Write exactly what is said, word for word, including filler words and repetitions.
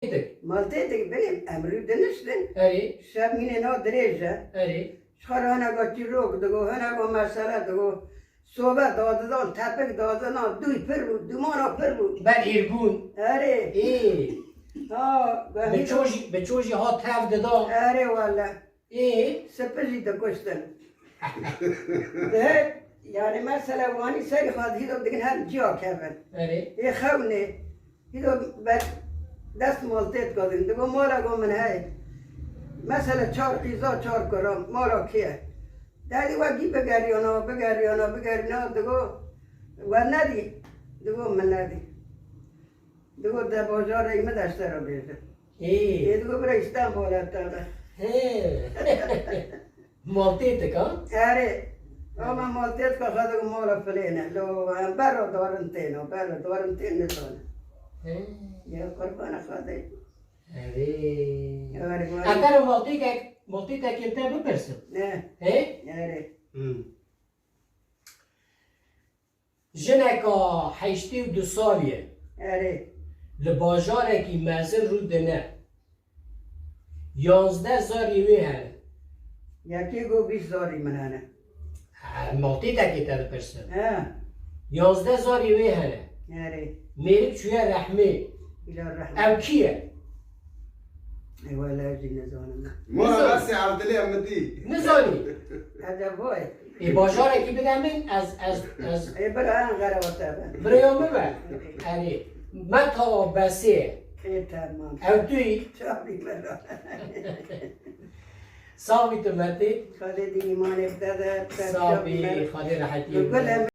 Têtik. Maltêtik binê em rû diniştin. Erê. Şev mînê na dirêj e. Erê. Ji xwe re hinek çîrok digo, hinek mesele digo. Sobe dadidan, tepik dadidan, dûy pir bû, dûmana pir bû. Ber êrbûn. Erê. Ê. Ha, Bi ço jî, bi ço jî hat tev dida. Erê wele. Ê. Sipi jî dikuştin. Dihe, yani mesela wanî serî xwe dihî de digin her ciya kevin. Erê. Ê xewnê. Hîdo ber dest maltêt kadin. Digo mala go min heye. Mesela çar qîza, çar kuram. Mala kê ye? Derdî we gî bigeriyana, bigeriyana, bigeriyana. Digo we nedî. Digo min nedî. Digo de bajarê min de ji te re bêjim. Ê. Ê digo bira Îstanbul e te de. Hê. Maltêtik ha? Erê. Ama maltêtika xwe digo mala filêne. Lo em berra darin têno, berra darin tên nizane. He. Ya qurbana xwe de. Erê. Erê, Ez te re maltêtek, maltêtekê te bipirsim. Ne. He? Erê. Hmm. Jineka heştê û du salî ye. Erê. Li bajarekî mezin rû dine. Yanzdeh zariyê wê hene. Yekê got bîst zarî min hene. Ha, maltêtekê te dipirsim. He. Yanzdeh zariyê wê hene. Erê. Mêrik çûye rehmê. Îla rehmê. Ew kî ye? Ê wele ez jî nizanim. Mala Nizam. Besê Evdilê min dî. Nizanî. Ede boy. Ê bajarekî bide min, ez, ez, ez. Ê bira Enqere wate be. Biraya min be. Erê. Meta Besê. Ê tamam. Ew tu yî. Çavî min ra. Sax bî tu Metê. Xwedê dî îmanê bide de. Sax bî, Xwedê rehetî bide.